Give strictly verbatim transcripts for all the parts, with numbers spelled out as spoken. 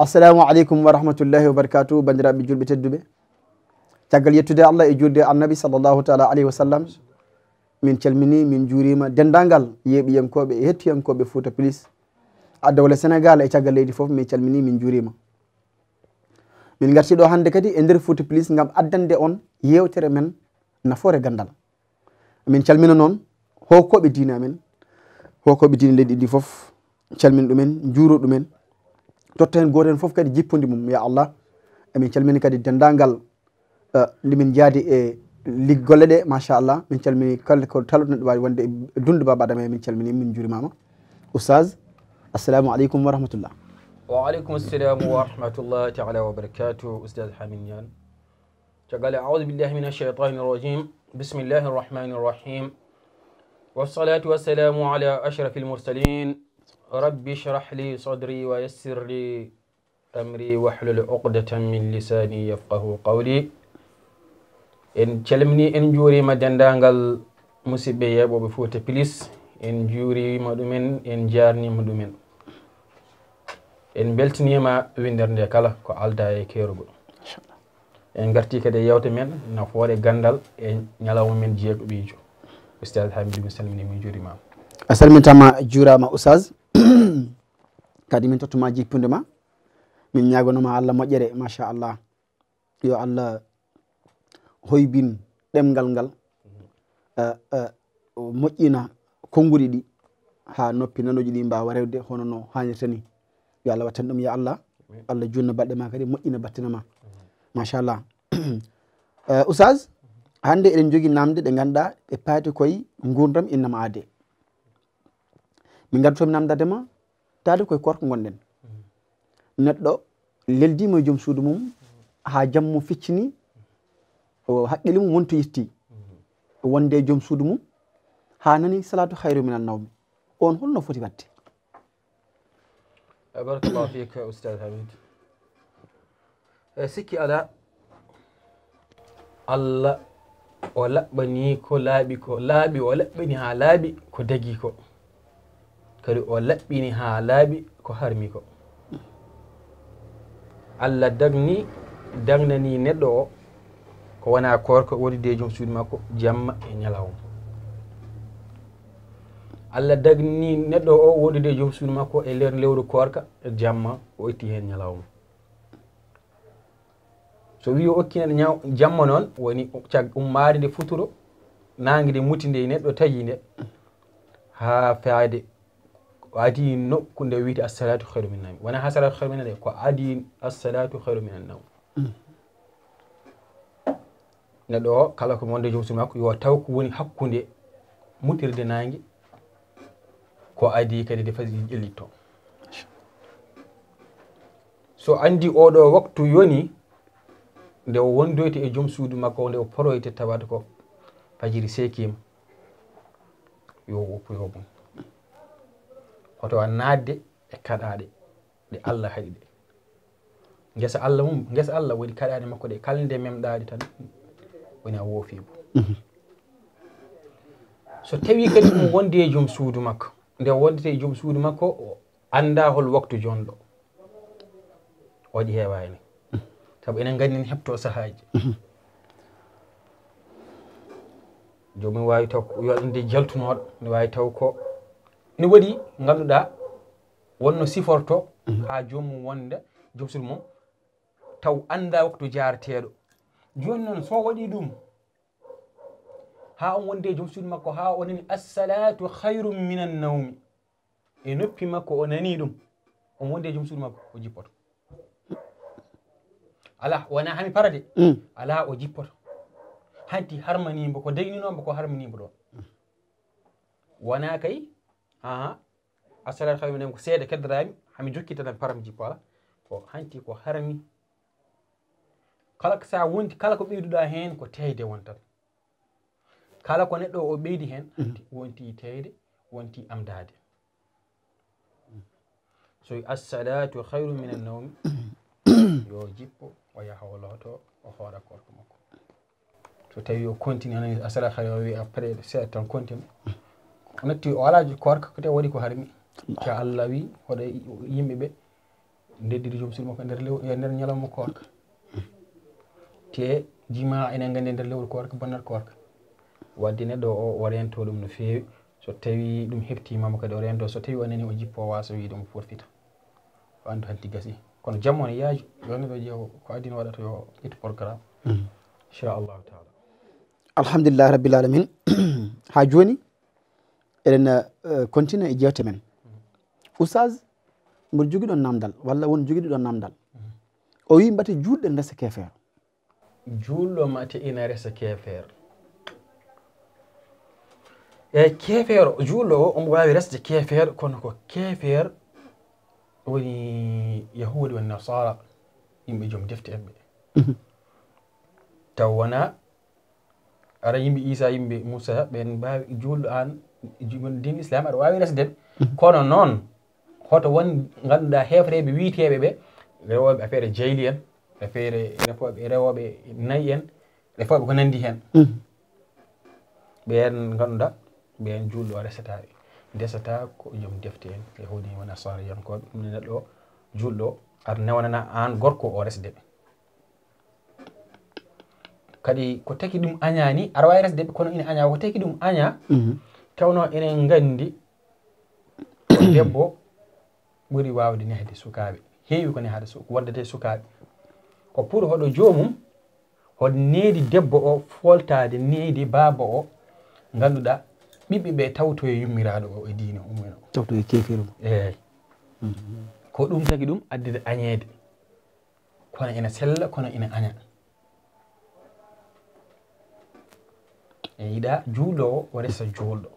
Assalamu aleykum wa rahmatullahi wa barakatuh, banndiraaɓe julɓe tedduɓe. Caggal yettude Allah e juulde Annabi sallallahu taala alayhi wa sallam, min calmini, min juurima denndaangal yeeɓiyankooɓe e hettiyankooɓe Fouta Plus, a dowle Sénégal e caggal leydi fof, min calmini, min juurima. Min ngarti ɗo hannde kadi e nder Fouta Plus ngam addande on yeewtere men nafoore ganndal. Min calmina noon hookooɓe diine amen, hookooɓe diine leydi ndi fof, calmina ɗumen, njuuro ɗumen, totta heen gooto heen fof kadi jippondi mum, ya Allah. Emin calmina kadi denndaangal, eh, nde min njaadi e lig-, golle ɗe, machallah. Min calmini kala ko talo neɗɗo waawi wonde e dunde Baaba Adama, emin calmini, min njuurimaama. Oustaz, assalamu aleykum wa rahmatullah. Wa aleykum assalam wa rahmatullahi taala wa barakatuh, Oustaz Hamid Niane. Caggal, أعوذ بالله من الشيطان الرجيم. بسم الله الرحمن الرحيم. والصلاة والسلام على أشرف المرسلين. رب اشرح لي صدري ويسر لي أمري واحلل عقدة من لساني يفقه قولي. En calmini, en njuurima denndaangal musidɓe yeeɓooɓe Fouta Plus. En njuurima ɗumen, en njaarnima ɗumen. En mbeltaniima winndere nde kala ko aldaa e keerugol. Machallah. En ngarti kadi e yeewtere men, nafoore ganndal e ñalawma men jeeɗiɗo. Oustaz Hamidou, mi salmini, min njuurima. A salmintaama, juuraama Oustaz. Kadi min tottuma jippude ma. Min ñaagonoma Allah moƴƴere, machallah. Yo Allah hoybin ɗemngal ngal, eh, eh, moƴƴina konnguɗi ɗi, haa noppi nanooji ɗi mbaawa rewde hono no haanirta ni. Yo Allah wattan ɗum, ya Allah. Amin. Allah juutna balɗe ma kadi, moƴƴina batte ma. Amin. Machallah. Eh, Oustaz, hannde eɗen njogii naamnde ɗe ngannduɗaa ɗe paati koye nguurndam innama aade. Min ngardi toon mi naamndaade ma, taade koye koorka ngonɗen. Neɗɗo leldiima e joom suudu mum haa jam mum feccini, o haqqille mum wonti yetti, wonde e joom suudu mum haa nani salatu khayru minan nawmi. On holno foti waɗde? Eh, barakallahu fiik, Oustaz Hamid. E sikki alaa, Allah o laɓɓanii ko laaɓi ko, laaɓi o laɓɓini haa laaɓi ko dagii ko. Kadi o laɓɓini haa laaɓi ko harmi ko. Allah dagni, dagnanii neɗɗo o ko wonaa koorka, wondude e joom suudu makko jamma e ñalawma. Allah dagni neɗɗo o wondude e joom suudu makko e nder lewru koorka jamma, o itti heen ñalawma. So wii o okki neɗɗo ñaw-, jamma noon, woni cag-, ummaade nde futuro, naange nde muti nde, neɗɗo taƴi nde, haa faade o adii nokku nde wiyetee assalatu khayru minan nawmi. Wonaa haa salatu khayru minan nawmi, ko adii assalatu khayru minan nawmi. Neɗɗo o, kala ko wonde joom suudu makko, yo taw ko woni hakkunde mutirde naange, ko adii kadi nde fajiri ƴellitto. So anndi oo ɗoo waktu yoni, nde o wondoyta e joom suudu makko, nde o poroyta tawata ko fajiri seekiima, yo woppu, yo mum. Hoto a naatde e kaɗaaɗe ɗe Allah haɗi ɗe. Ngesa Allah mum, ngesa Allah woni kaɗaaɗe makko ɗe, kala nde memɗaa ɗe tan, woni a woofii mo. Mhm. So tawii kadi ɗum wonde e joom suudu makko, nde wondete e joom suudu makko, o anndaa hol waktu jonɗo, waɗi heewaani. Sabu enen nganndi ne heɓtoo sahaaji. Mhm. Joomum waawi taw ko yo nde jaltunooɗo, ne waawi taw ko ne waɗi ngannduɗaa wonno siforto, mhm, haa joomum wonda joom suudu mum, taw anndaa waktu jaarateeɗo. Jooni noon, so o waɗii ɗum, haa on wondi e joom suudu makko, haa o nani, "Assalatu khayrun minan nawmi." E noppi makko, o nanii ɗum. On wondi e joom suudu makko, o jippoto. Alaa, wonaa haa mi para de. Mm. Alaa, o jippoto. Hanti harmanii mbo, ko dagnunoo mbo, ko harmanii mbo ɗoon. Wonaa kay, haa, assalatu khayrun minan nawmi, ko seeɗa keddoraami, haa mi jokkita tan para mi jippo, alaa. Ko hanti ko harmi. Kala ko sa wonti, kala ko ɓeyduɗaa heen, ko teeyde wontat. Kala ko neɗɗo o ɓeydi heen, mhm, wonti teeyde, wonti amdaade. So wi, "Assalatu khayrun minan nawmi," yo jippo, o yaha, o looto, o hoora koorka makko. So tawi o continue, o nani assalatu khayr, o wi après seeɗa tan continue. O natti, o alaa koorka, ko te o waɗi ko harmi. Ka Allah wi, hoɗa yimɓe ɓe, Ndeddiri joom suudu makko e nder lew-, e nder ñalawma koorka. Te jimaa enen nganndi e nder lewru koorka, bonnat koorka. Wadde neɗɗo o, o reento ɗum no feewi. So tawi ɗum heɓtiima mo kadi o reento, so tawi o nani o jippo, o waasa wiide omo forfita. O anndu hanti gasi. Kono jamma o ne yaaju, yo neɗɗo ƴeew ko adii no waɗata yo ittu programme. Inchallahu taala. Alhamdulillahi rabbil alamin. Haa jooni, eɗen, eh, continue e jeewte men. Oustaz, mboɗo jogii ɗoon namdal, walla won jogiiɗo ɗoon namdal. O wii mbate juulɗo ene resa keefeero. Juulɗo mate ina resa keefeero. E keefeero, juulɗo o, omo waawi resde keefeero, kono ko keefeero woni Yahuudi, woni Nasaara, yimɓe joom defte en ɓe. Mhm. Taw wonaa, ara yimɓe Iisaa, yimɓe Muusaa, ɓeen mbaawi juulɗo aan, ju-, diine Islaam, aɗa waawi resde ɓe. Mhm. Kono noon, hoto won ngannduɗaa heefereeɓe wiyeteeɓe ɓe, rewooɓe affaire jayli en, affaire refooɓe, rewooɓe nayi en, refooɓe ko nanndi heen. Mhm. Ɓeen ngannduɗaa, ɓeen juulɗo o resata ɓe. Ndesata ko joom defte en, Yahuudi en, wona Nasaara en ko ɗum ne neɗɗo o, juulɗo o, aɗa newanana aan gorko o resde ɓe. Kadi ko taki ɗum añaani, aɗa waawi resde ɓe, kono ina añaa, ko taki ɗum añaa, Mhm. tawno enen nganndi ko debbo ɓuri waawde nehde sukaaɓe. Heewi ko nehata su-, waddate sukaaɓe. Ko pour hoɗo joomum, hoɗo needi debbo o, fooltaade needi baaba o, ngannduɗaa ɓiɓɓe ɓe tawtoye yummiraaɗo o e diine o mumen o. Tawtoye keefeero mum. Eey. Mhm. Ko ɗum tagi ɗum addata añeede. Kono ina sella, kono ina aña. E yiɗa juulɗo o, o resa juulɗo.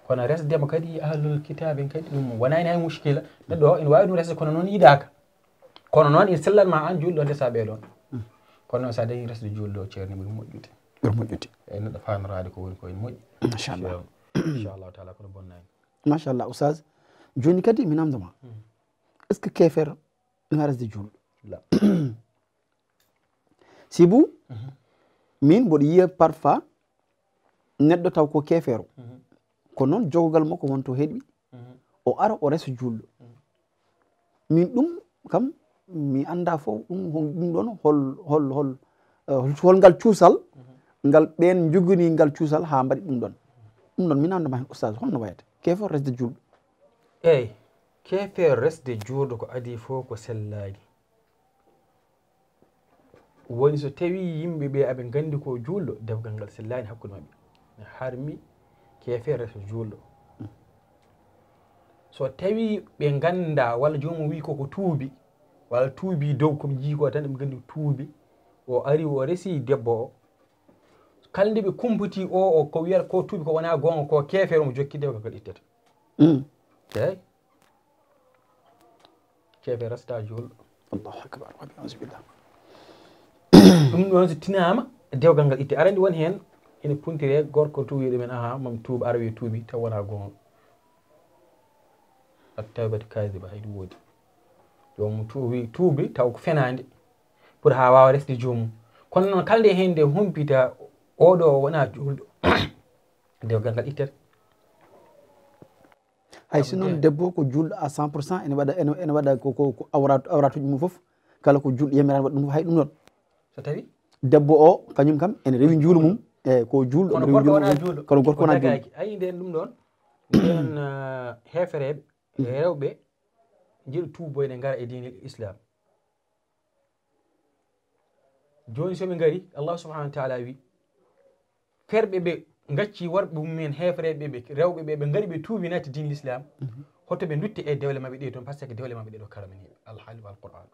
Kono resdema kadi ahlul kitaabe en kadi ɗum wonani hay muskila. Neɗɗo o ina waawi ɗum resde kono noon yiɗaaka. Kono noon ina sellan ma aan juulɗo ndesa ɓee ɗoon. Kono noon so a dañi resde juulɗo o ceerni ɓuri moƴƴude. Ɓuri moƴƴude. E neɗɗo faandoraade ko woni ko ene moƴƴi. Machallah. Inchallahu taala kono bonnani. Machallah, Oustaz. Jooni kadi mi namdo ma. Hmm. Est-ce que keefeero ina resde juulɗo? La. Sibu, Mhm. min mboɗo yiya parfois neɗɗo taw ko keefeero. Mhm. Ko noon jogogal makko wonto heɗɓi, Mhm. o ara o resa juulɗo. Mhm. Min ɗum kam, mi annda fof ɗum, hol-, ɗum ɗoon hol, hol, hol, eh, hol, hol ngal cuusal, Mhm. ngal ɓeen njoganii ngal cuusal haa mbaɗi ɗum ɗoon. Ɗum ɗoon, min annda ma heen, Oustaz, holno wayata? Keefeero resde juulɗo? Eey, keefeero resde juulɗo ko adii fof ko sellaani. Woni so tawii yimɓe ɓe aɓe nganndi ko juulɗo, dewgal ngal sellaani hakkunde maɓɓe. Ne harmi keefeero resa juulɗo. So tawii ɓe nganndaa walla joomum wii koko tuubi, walla tuubi dow ko mi jii ko tan, ɓe nganndi tuubi, o ari o resi debbo o. Kala nde ɓe kumpitii o, o ko wiyata ko tuubi ko wonaa goonga ko keefeero mo jokki dewgal ngal ittata. Mm. Eey. Keefeero resata juulɗo. Allahu akbar. Wa a'uuzu billah. Ɗum ɗoon so tinaama, dewgal ngal itte. Aɗa anndi won heen ene puntire gorko tuubiiɗo men, aha, mam tuuba, ara wiya tuubi, taw wonaa goonga. At-tawbatu kaadiba, hay ɗum woodi. Joomum tuubi, tuubi, taw ko fenaande. Pour haa waawa resde joomum. Kono noon, kala nde heen nde humpita, oɗo o wonaa juulɗo. Dewgal ngal ittete. Hay so noon debbo ko juulɗo à cent pour cent, ene waɗa, ene, ene waɗa ko, ko, ko awrat-, awratuuji mum fof, kala ko juulɗo yamiran waɗa ɗum fof, hay ɗum noon. So tawi? Debbo o, kañum kam, ene rewi njuulu mum, e ko juulɗo, kono ene rewi gorko njuulu wonaa mum, juulɗo. Kono gorko wonaa juulɗo. Dagaaki. A yii ndeen ɗum ɗoon? Ndeen, eh, heefereeɓe, rewɓe, njiɗa tuuboyde ngara e diine Islam. Jooni so ɓe ngari, Allah subhanahu wa taala wi, ferɓe ɓe ngacci worɓe mum en, heefereeɓe ɓe, rewɓe ɓe, ɓe ngari ɓe tuubi naati diine Islam, Mhm. hoto ɓe ndutte e dewle maɓɓe ɗe toon, parce que dewle maɓɓe ɗe ɗo karamaniiɓe. Alhaali wal Qur'an.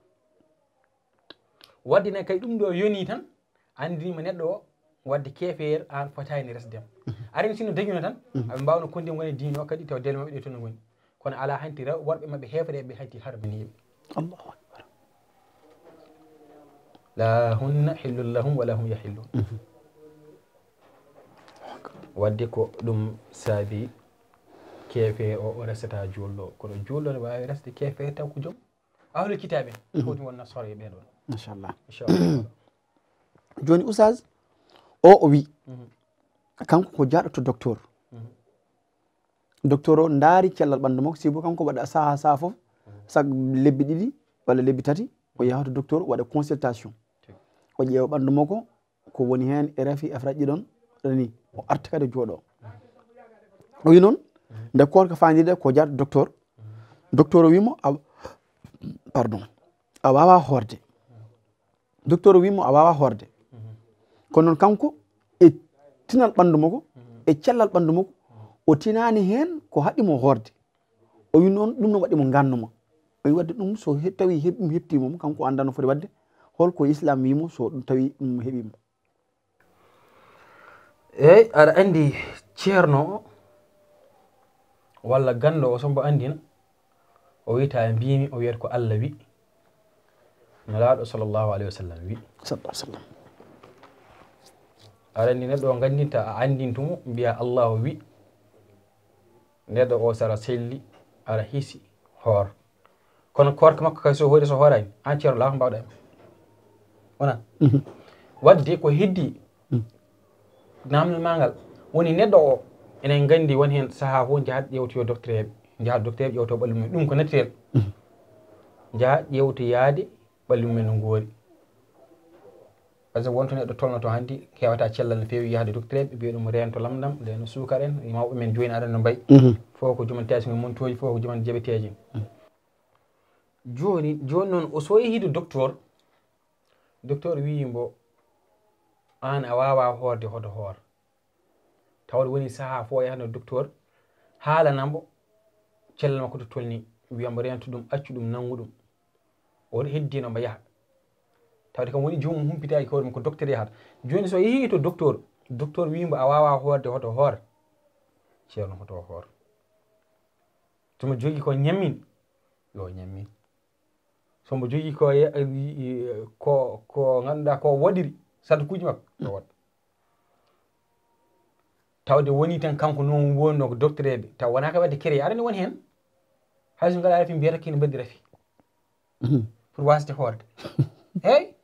Wadde ne kay ɗum ɗo yoni tan, anndinima neɗɗo o, wadde keefeer aan fotaani resdem. Mhm. Aɗa anndi sinno dañuno tan, Mhm. aɓe mbaawno kondem woni diine o kadi, taw dewle maɓɓe ɗe toon no ngoni. Kono alaa hanti rew-, worɓe maɓɓe heefereeɓe hanti harminiiɓe. Allahu akbar. La hunna hillun lahum wala hum yahillun. Mhm. Wadde ko ɗum saabi keefeer o, o resata juulɗo. Kono juulɗo ne waawi resde keefeer taw ko joom ahlul kitaabe. Mhm. Ko ɗum won nasaara e ɓee ɗoon. Machallah. Inchallah. Jooni, Oustaz, o, o wi, Mhm. kanko ko jaaɗo to docteur. Mhm. Docteur o ndaari cellal ɓanndu makko, sibu kanko waɗa sahaa sahaa fof, Mhm. sag lebbi ɗiɗi, walla lebbi tati, o yaha to docteur, waɗa consultation. O ƴeewa ɓanndu makko, ko woni heen e rafi, e raƴƴi ɗon, ɗon ni, o arta kadi jooɗo. O wi noon, nde koorka faandide ko jaat docteur. Docteur o wi mo, a, pardon, a waawaa hoorde. Docteur o wi mo, a waawaa hoorde. Kono noon kanko, e tinal ɓanndu makko, e cellal ɓanndu makko, o tinaani heen ko haɗi mo hoorde. O wi noon, ɗum no waɗi mo ngannuma. O wi wadde ɗum, so he-, tawi heɓ-, ɗum heɓtii mo, kanko anndaa no foti waɗde, holko Islam wi mo, so ɗum tawi ɗum heɓii mo. Eey, aɗa anndi ceerno o, walla ganndo o, so mbo anndina, o wiyata mbiimi, o wiyata ko Allah wi, Nelaaɗo sallallahu alayhi wa sallam wi. Sallallahu alayhi wa sallam. Aɗa anndi neɗɗo o nganndinta, a anndintu mo, mbiya Allahu wi, neɗɗo o sara selli, aɗa hisi, hoor. Kono koorka makko kay so hoori so hooraani, aan ceerno alaa ko mbaawɗaa e makko. Wona? Wadde ko heddi naamndal maa ngal, woni neɗɗo o, enen nganndi won heen sahaa fof njahat ƴeewtoyoo doktoreeɓe, njahat doktoreeɓe ƴeewtoo ɓalli mumen, ɗum ko naturel. Njahat ƴeewtoyaade ɓalli mumen no ngoori. Par ce que wonto neɗɗo tolnoto hanndi, heewata cellal no feewi yahde doktoreeɓe, mbiya ɗum reento lamndam, ndeeno suukar en, e mawɓe men jooni aɗa no mbayi. Fof ko joom en tension montooji, fof ko joom en diabèteeji. Jooni, jooni noon o so yehi to docteur, docteur wiyi mbo, aan a waawaa hoorde hoto hoor. Tawde woni sahaa fof o yahata docteur, haalana mbo cellal makko to tolni, wiya mbo reentu ɗum, accu ɗum, nanngu ɗum. O heddino mbo yaha. Tawde kam woni joomum humpitaaki hoore mum ko docteur yahata. Jooni so yehii to docteur, docteur wiyi mbo a waawaa hoorde hoto hoor. Ceerno hoto hoor. Somo jogii ko ñammin, yo ñammin. Somo jogii ko ye- ko ko ngannduɗaa ko waɗiri sadakuuji makko, yo waɗ. Tawde woni tan kanko noon wonno ko doctoreeɓe, taw wonaa ko wadde kere, aɗa anndi won heen hay so ngalaa rafi mbiyata kene mbaɗi rafi pour wasde hoorde. Eey,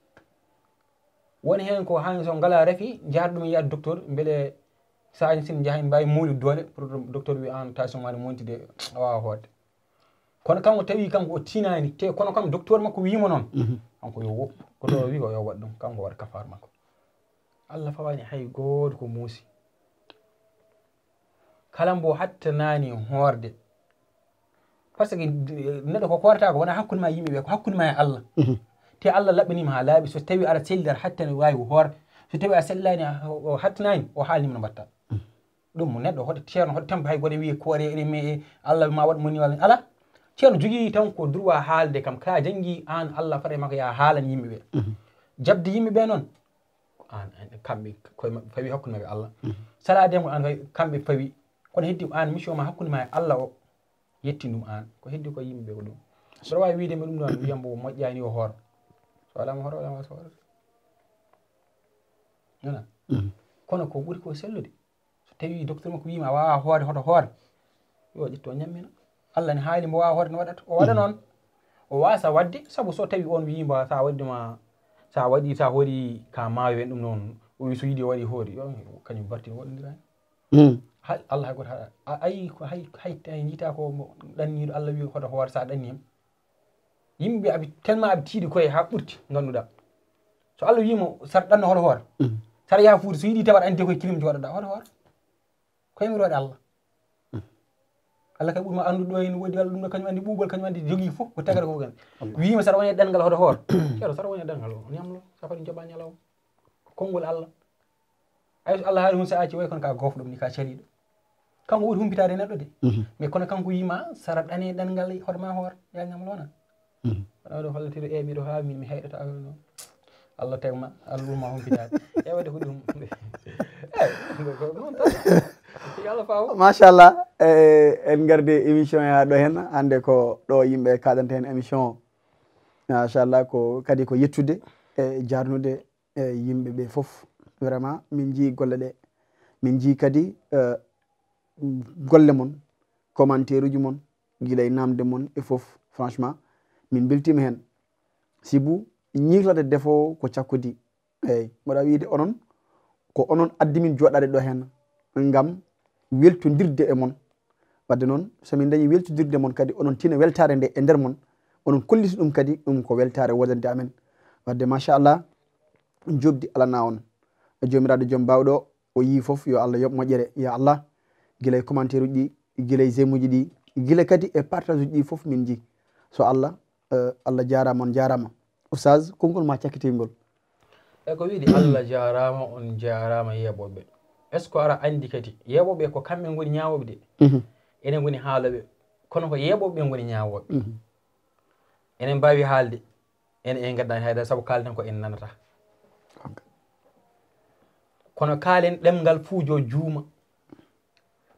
woni heen ko hay so ngalaa rafi, njahat ɗum yahat docteur, mbele sahaji sin njaha en mbaawi moolude doole pour docteur wi aan tension maa ne monti de, a waawaa hoorde. Kono kanko tawi kanko o tinaani, te kono kam docteur makko wiimo noon. Kanko yo woppu, ko to o wi ko yo waɗ ɗum, kanko waɗa kafaara makko. Allah fawaani hay gooto ko muusi. Kala mbo hattanaani hoorde, par ce que neɗɗo ko koorata ko wonaa hakkunde ma e yimɓe ɓe, ko hakkunde ma e Allah. Te Allah laɓɓaniima haa laaɓi, so tawi aɗa selli aɗa hattani waawi hoorde, so tawi a sellaani o hattanaani, o haalniima no mbaɗta. Ɗum neɗɗo hoto ceerno hoto tampa hay goɗe wiye koore ene me Allah ma waɗ moni walla ala. Ceerno jogii tan ko droit haalde kam ka janngi aan Allah fata e makko ya haalan yimɓe ɓe. Jabde yimɓe ɓe noon ko aan kamɓe koye maɓɓe fawi hakkunde maɓɓe Allah. Sala demo aan fawi kamɓe fawi kono heddi ko aan mission ma hakkunde ma e Allah o yetti ɗum aan ko heddi ko yimɓe ɓe ko ɗum. Mboɗo waawi wiide mi ɗum ɗon wiyam mbo moƴƴaani o hoor so alama hoor alama so hoor. Nana. Kono ko ɓuri ko sellude so tawi docteur makko wiima a wawa hoore hoto hoore yo ƴetto ñammina. Allah ne haali mbo wawa hoore no waɗata o waɗa noon o wasa wadde sabu so tawi on wiima sa waɗdima sa waɗi sa hoori ka maayo en ɗum noon o wi so yiɗi o waɗi hoori yo kañum bartino waɗondirani. Hay Allah hay goto haɗa a ayi ko hay hay hay jiita ko mo ɗanniɗo Allah wi hoto hoore sa ɗanni hem. Yimɓe aɓe tellement aɓe tiiɗi koye ha ɓurti ganduɗa so Allah wimo sara ɗanno hoto hoore sara yaha fuuta so yiɗi tawa aɗa andi koye kilim joɗoɗa hoto hoore koye mi roɗe Allah. Allah kay ɓurma andude ɗo en woodi Allah ɗum ɗo kañum andi ɓuɓol kañum andi jogui fof ko tagata fof kan wima sara woni e ɗangal hoto hoore ceeɗo sara woni e ɗangal o ñamlo safari joɓa ñalaw ko konngol Allah. Ay so Allah haali hun sa'aji way kono ka gofɗo ni ka cariɗo kanko woni humpitaade neɗɗo de mais kono kanko yima sara ɗane ɗangal hoto ma hoore ya ñamlona. Wona ɗo hollitiro e miɗo ha min mi hayɗata affaire noon. Allah tagma Allah ɓurma humpitaade e waɗde ko ɗum. Noon tan Allah faaw. Machallah. En gardi émission ya ɗo hen hannde ko ɗo yimɓe kaɗanta hen émission o. Machallah ko kadi ko yettude e jarnude e yimɓe ɓe fof. Vraiment min jii golle ɗe min jii kadi golle mon commentaire uji mon gila e namde mon e fof. Franchement min beltima hen sibu ñiklade defo ko cakkudi. Eyyi mboɗa wiide onon ko onon addi min joɗade ɗo hen gam weltodirde e mon. Wadde noon somin dañi weltodirde mon kadi onon tina weltare nde e nder mon. Onon kolliti ɗum kadi, ɗum ko weltaare wodande amen. Wadde machallah, njoɓdi alana on. Joomiraaɗo joom baawɗo, o yii fof, yo Allah yoɓ moƴƴere, ya Allah. Gila e commentaire uji ɗi, gila e j'aime uji ɗi, gila kadi e partage uji ɗi fof min njii. So Allah, eh, Allah jaaraama, on jaaraama. Oustaz, konngol ma cakkitingol. E ko wiide Allah jaaraama, on jaaraama yeeɓooɓe. Est ce que aɗa anndi kadi yeeɓooɓe ko kamɓe ngoni ñaawooɓe de? Enen ngoni haalooɓe, kono ko yeeɓooɓe ɓe ngoni ñaawooɓe. Enen mbaawi haalde, en en ngaddaani haydara sabu kaalden ko en nanata. Kono kaalen ɗemngal fuu jo juuma.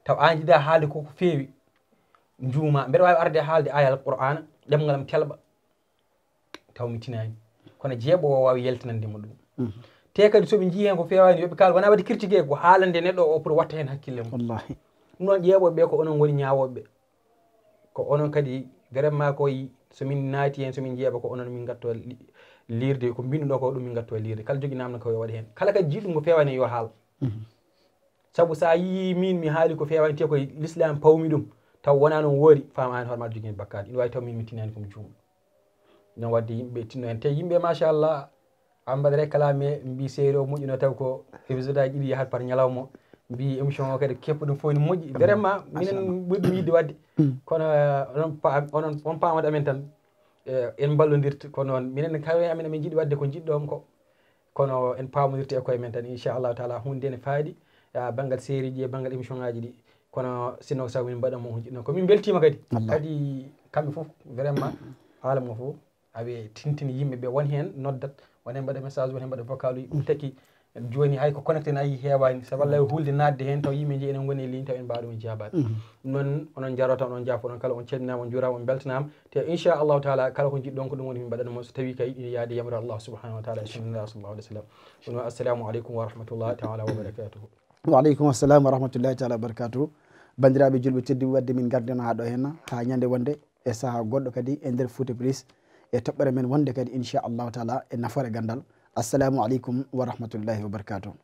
Taw aan njiɗaa haalde ko ko feewi, juuma. Mbeɗa waawi arde haalde aaya Alqur'aana, ɗemngal am telɓa, taw mi tinaani. Kono jeeɓoowo o waawi yaltinande mo ɗum. Te kadi so ɓe njii heen ko feewaani, yo ɓe kaal, wonaa waɗde critiqué, ko haalande neɗɗo o pour watta heen hakkille mum. Wallahi. Ɗum noon jeeɓooɓe ɓe ko onon ngoni ñaawooɓe ɓe. Ko onon kadi vraiment koy so min naati heen, so min jeeɓa ko onon min ngatto li-, liirde, ko mbinduɗo ko ɗum min ngatto liirde. Kala jogi namno ko yo waɗe heen. Kala kadi jiiɗum ko feewaani yo haal. Sabu so a yii min mi haali ko feewaani te koye l'islam pawmi ɗum, taw wonaa noon woori, faama aan hoore ma aɗa jogii heen bakkaat. Ina waawi taw min mi tinaani ko mi juumɗo. Noon waɗde yimɓe tinno heen. Te yimɓe machallah, a mbaɗa réclamé, mbi série o moƴƴuno taw ko épisode aji ɗiɗi yahat par ñalawma. Mbi émission o kadi keppu ɗum fof ne moƴƴi. Vraiment, minen ɓuri ɗum yiɗde waɗde. Kono, eh, onon pa-, onon, on paamata amen tan. Eh, en mballondirta, kono noon minen kala amen, amin njiɗi waɗde ko njiɗɗon ko. Kono en paamondirta e koye men tan, inchallahu taala, huunde nde ne faaɗi, ah, banngal série ji e banngal émission ngaji ɗi. Kono sinno ko sabu min mbaɗa mo ko njiɗɗon ko. Min mbeltiima kadi. Wallahi. Kadi kamɓe fof, vraiment, haala mo fof, aɓe tintini yimɓe ɓe, won heen noddat, won heen mbaɗa message, won heen mbaɗa vocal uji, ɗum taki jooni hay ko connecté nayi heewaani, sabu wallay hulde naatde heen, taw yimɓe nji enen ngoni e ligne, taw en mbaawa ɗum jaabaade. Ɗum noon, onon njaroto, onon njaafo, onon kala on calminaama, on njuuraama, on mbeltanaama. Te inchallahu taala, kala ko njiɗɗon ko ɗum woni min mbaɗana mo, so tawi kay ina yaadi yamre Allah subhanahu wa taala e sunna Nulaaɗo sallallahu alayhi wa sallam. Ɗum noon, assalamu aleykum wa rahmatullahi taala wa barakatuhu. Wa aleykum assalam wa rahmatullahi taala wa barakatuhu. Banndiraaɓe julɓe tedduɓe, wadde min ngardino haa ɗo heen, haa ñande wonde e sahaa goɗɗo kadi e nder Fouta Plus, e toɓɓere men wonde kadi inchallahu taala e nafoore ganndal. Assalamu aleykum wa rahmatullahi wa barakatuhu.